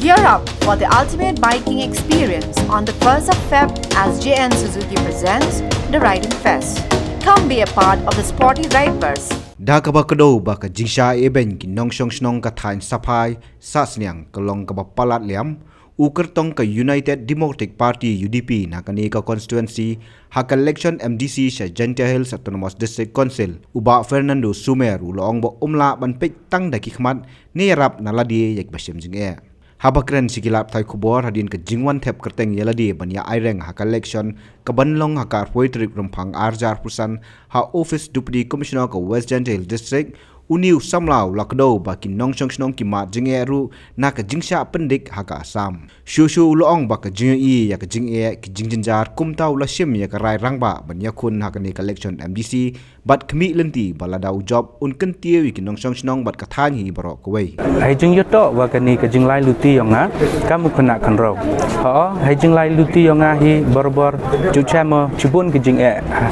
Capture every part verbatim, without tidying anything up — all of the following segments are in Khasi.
Gear up for the ultimate biking experience on the first of Feb as J N Suzuki presents the Riding Fest. Come be a part of the sporty riders. Da kaba kdew ba ka jingshah ïa ban ki nongshong shnong ka thaiñ Saphai Sahsniang ka long kaba palat liam, u kyrtong ka United Democratic Party, U D P, na kane ka constituency ha ka election M D C sha Jaintia Hills Autonomous District Council, u Bah Fernando Sumer, u la ong ba um lah ban peit tang da ki khmat ne ïarap na lade ïa kiba shim jingeh. Haba kren sha ki lad pathai khubor hadien ka jingwan thep kyrteng ïa lade ban ïa aireng ha ka election kaban long ha ka arphew tarik Rymphang arhajar arphew san ha office Deputy Commissioner ka West Jaintia Hills District, une u samla u la kdew ba ki nongshong shnong ki mad jingeh ruh na ka jingshah pyndik ha ka Assam. Shuh shuh u la ong ba ka jingïohi ïa ka jingeh, ki jingjynjar kumta u la shim ïa ka rai rangbah ban ïakhun ha kane ka election M D C bad khmih lynti ba lada u jop un kyntiew ïa ki nongshong shnong bad ka thaiñ hi baroh kawei. Hei jingïathuh ba kane ka jinglai luti ïong nga kam u khynnah khynraw. Hooid, hei jinglai luti ïong nga hi barabor ju shem shibun ki jingeh ha,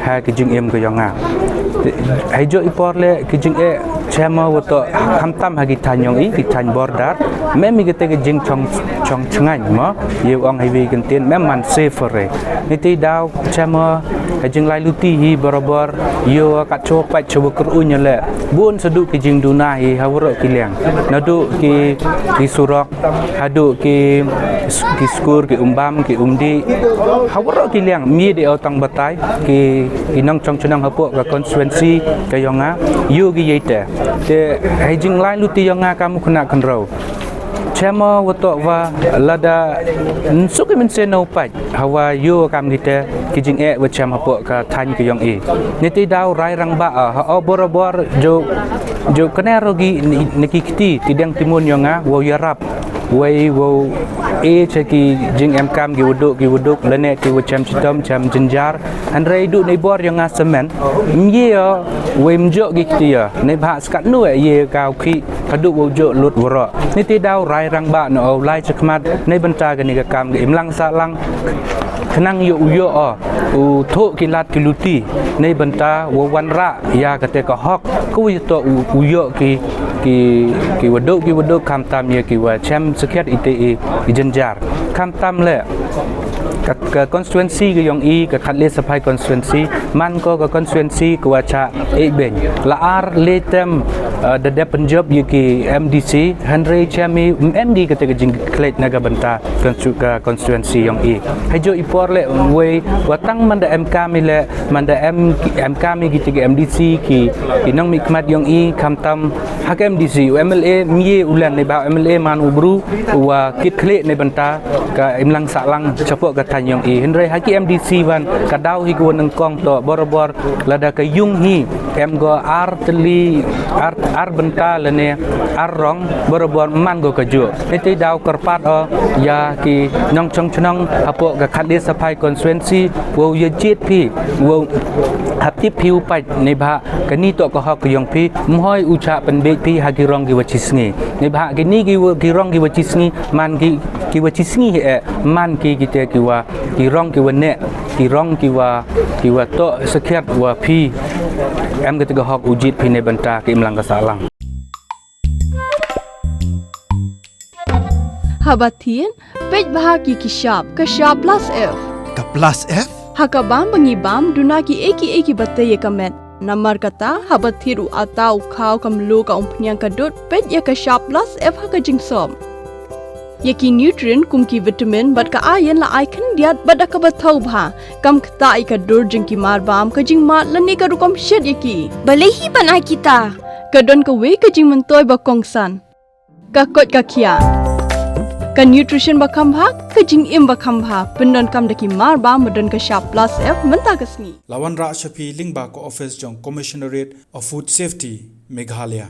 ha ki jingim ka ïong nga. Hei ju i por leh ki jingeh shem wa toh khamtam ha ki thaiñ ïong i, ki thaiñ border. Mem i kata ki jingchong, chong chngaiñ mo, ïa u ong hei wi kyntien mem man safe re. Niti daw shem ha jinglai luti hi barabor ïa ka cho pat cho kyrun ïa leh. Bun sa duh ki jingduna hi ha waroh ki liang. Naduh ki, ki surok, haduh ki, ki skur, ki umbam, ki umdih. Ha waroh ki liang, mi de au tang batai, ki, ki nongchong chnong hapoh ka constituency ka ïong nga, ïa ki ïa te. Te, hei jinglai luti ïong nga kam u khynnah khynraw. Shem wa toh wa lada nsuk i mynsiem na u pait. Hawa ïa kam kita ki jingeh wa shem hapoh ka thaiñ ka ïong i. Niti daw rai rangbah ha o barabor ju, ju kane ruh ki ni, ni ki kti, ti dang ti mun ïong nga, wa ïarap. Wei wa e cha ki jingemkam ki wa duk, ki wa duk, lane ki wa shem chitom, shem jynjar. Hynrei duh ni bor ïong nga semen. Mye wei mjok ki kti ïa. Ni bha skat nu e ïa ka u ki Haduh u ju lut waroh. Niti daw rai rangbah na u lai chakhmat, nei bynta kani ka kam ka imlang sahlang. Khnang ïa u ïoh u, u thoh ki lad ki luti. Nei bynta wa wanrah ïa kata ka hok. Ka wa ïa toh u, u ïoh ki, ki, ki wa duk, ki wa duk khamtam ïa ki wa shem sakhiat ite i, i jynjar. Khamtam leh. Ka, ka constituency ka ïong i, ka Khatlei Saphai constituency, man ko ka constituency ka wa chah eh beng. La ar lei term, eh, da dep pynjop ïa ki M D C, hynrei shem i, em di kata ka jingkhleit na ka bynta konstitu-, ka constituency ïong i. Hei ju i por leh wei, wa tang man da em kam i leh, man da em, em kam i kiti ki M D C, ki, ki nongmihkhmat ïong i, khamtam, ha ka M D C, u M L A, mye u len nei ba u M L A man u bru, u wa kit khleh nei bynta, ka imlang sahlang, chapoh ka thaiñ ïong i. Hynrei ha ki M D C wan, ka daw hi ka wa nyngkong toh, barabor, lada ka ïung hi, em ko ar tylli, ar, ar bynta lane, ar rong, barabor man ko ka ju. Niti daw kyrpad o, ïa ki nongchong chnong, hapoh ka Khatlei Saphai constituency, wow ïa jied phi, wow hap tip phi u pait, nei ba, kani toh ka hok ka ïong phi, mhoi u chah pynbeit phi ha ki rong ki wa chi sngi. Nei ba, kini ki wa, ki rong ki wa chi sngi, man ki, ki wa chi sngi hi eh, man ki kite ki wa, ki rong ki wa neh, ki rong ki wa, ki wa toh sakhiat wa phi. Em kata ka hok u jied phi nei bynta ka imlang ka sahlang. Haba thied, peit bha ki ki shap, ka shap plus F. Ka plus F? Ha ka bam ba ngi bam, duna ki ei ki ei ki ba tei ïa ka met. Namar kata, haba thied u ata u khaw ka mluh ka umphniang ka dud, peit ïa ka shap plus F ha ka jingsop. Ïa ki nutrient kum ki vitamin bad ka iron la ai khyndiat bad da kaba thaw bha. Kam ktah ïa ka dur jong ki mar bam ka jingmad lane ka rukom shet ïa ki. Balei hi ban ai kita? Ka don kawei ka jingmyntoi ba kongsan. Ka koit ka khiah. Ka nutrition ba kham bha, ka jingim ba kham bha. Pyndonkam da ki mar bam ba don ka shap plus F mynta ka sngi. La wanrah sha phi lyngba ka office jong Commissionerate of Food Safety, Meghalaya.